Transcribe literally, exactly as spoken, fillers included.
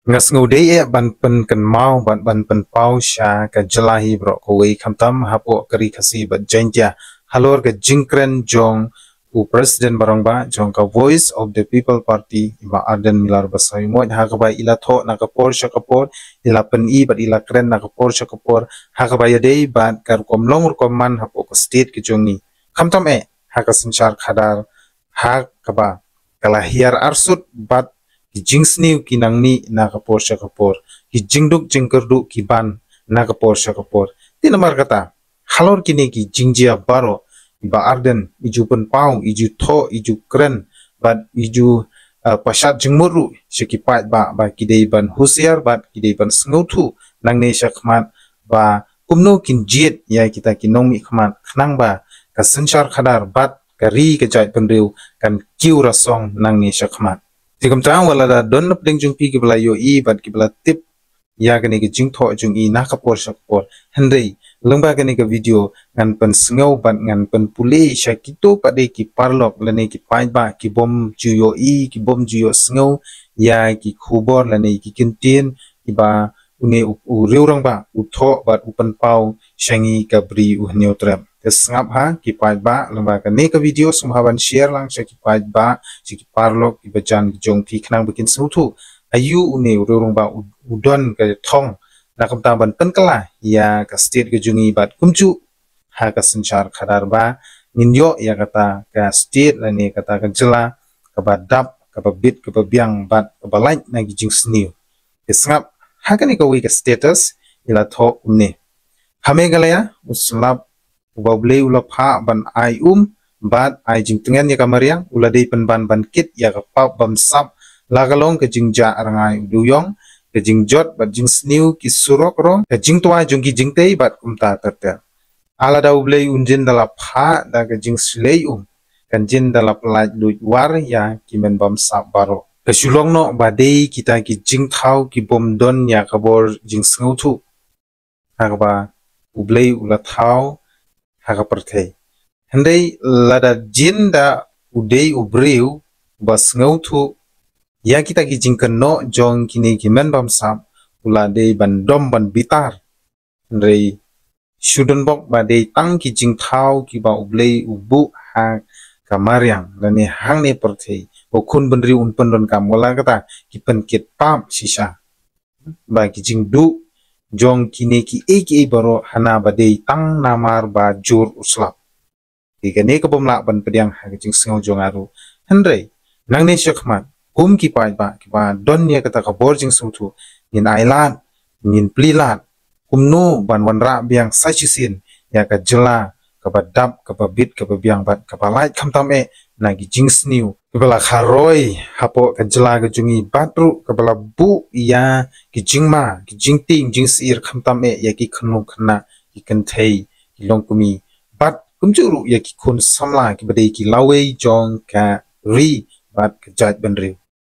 Nga sngew dei eh ban pynkynmaw bad ban pynpaw sha ka jylla hi baroh kawei, khamtam hapoh ka Ri Khasi bad Jaintia, halor ka jingkren jong u President barangbah jong ka Voice of the People Party, i Bah Ardent Miller Basaiawmoit, ha kaba i la thoh na ka por sha ka por, i la pyni bad i la kren na ka por sha ka por ha kaba ïadei bad ka rukom long rukom man hapoh ka state ka jong ngi. Khamtam eh ha ka synshar khadar, ha kaba ka la hiar arsut bad ki jingsniew ki nangmih na ka por sha ka por, ki jingduk jingkyrduh ki ban na ka por sha ka por. Te namar kata, halor kine ki jingjia baroh, i Bah Ardent i ju pynpaw, i ju thoh, i ju kren bad i ju, uh, pashat jingmut ruh sha ki paidbah ba ki dei ban husiar bad ki dei ban sngewthuh nangne shakhmat ba kumno kin jied ïa kita ki nongmihkhmat, khnang ba ka synshar khadar bad ka ri ka jaitbynriew kan kiew rasong nangne shakhmat. Te kumta, wat lada don na pdeng jong phi kiba la ïohi bad kiba la tip ïa kane ka jingthoh jong i na ka por sha ka por, hynrei lyngba kane ka video ngan pynsngew bad ngan pynpule sha kito pat de ki paralok lane ki paidbah ki bym ju ïohi, ki bym ju ïohsngew ïa ki khubor lane ki kyntien kiba une u, u riew rangbah u thoh bad u pynpaw sha ngi ka Bri u Hynñiewtrep. Te sngap ha ki paidbah, lyngba kane ka video sngewbha ban share lang sha ki paidbah, sha ki paralok kiba jan ki jong phi, khnang ba kin sngewthuh aïu une u riew rangbah u, u don ka thong na kumta ban pynkylla ïa ka state ka jong ngi bad kumjuh ha ka synshar khadar ba ngin ïoh ïa kata ka state lane kata ka jylla kaba dap, kaba bit, kaba biang bad kaba lait na ki jingsniew. Te sngap ha kane kawei ka status, i la thoh kumne: Ha Meghalaya, u slap uba U Blei u la phah ban ai um bad ai jingtngen ïa ka mariang u la dei pynban ban kit ïa ka pap bamsap, la ka long ka jingjah rngai u dewïong, ka jingjot bad jingsniew ki surok rong, ka jingtwa jong ki jingtei bad kumta ter ter. Lada U Blei un jin da la phah da ka jingshlei um, kan jin da la pyllait luid war ïa ki men bamsap baroh. Ka shu long noh ba dei kita ki jingthaw ki bym don ïa ka bor jingsngewthuh ha kaba U Blei u la thaw ha ka pyrthei. Hynrei lada jin da u dei u briew ba sngewthuh ïa kita ki jingkynnoh jong kine ki men bamsap, u la dei ban dom ban bitar. Hynrei shu don bok ba dei tang ki jingthaw kiba U Blei u buh ha ka mariang lane hangne pyrthei, ba u khun bynriew un pyndonkam, wat la kata ki pynkit pap shisha. Ba ki jingduh jong kine kiei kiei baroh hana ba dei tang namar ba jur u slap. Te kane ka bym lah ban pdiang ha ka jingsngew jong nga ruh. Hynrei nangne shakhmat, kum ki paidbah kiba don ïa kata ka bor jingsngewthuh, ngin ailad, ngin plie lad kumno ban wanrah biang sa shisien ïa ka jylla kaba dap, kaba bit, kaba biang bad kaba lait, khamtam eh na ki jingsniew kiba la kharoi hapoh ka jylla ka jong ngi bad ruh kaba la buh ïa ki jingma, ki jingtieng jingsyier, khamtam eh ïa ki khynnah khynnah, ki kynthei, ki longkmie bad kumjuh ruh ïa ki khun samla kiba dei ki lawei jong ka ri bad ka jaitbynriew.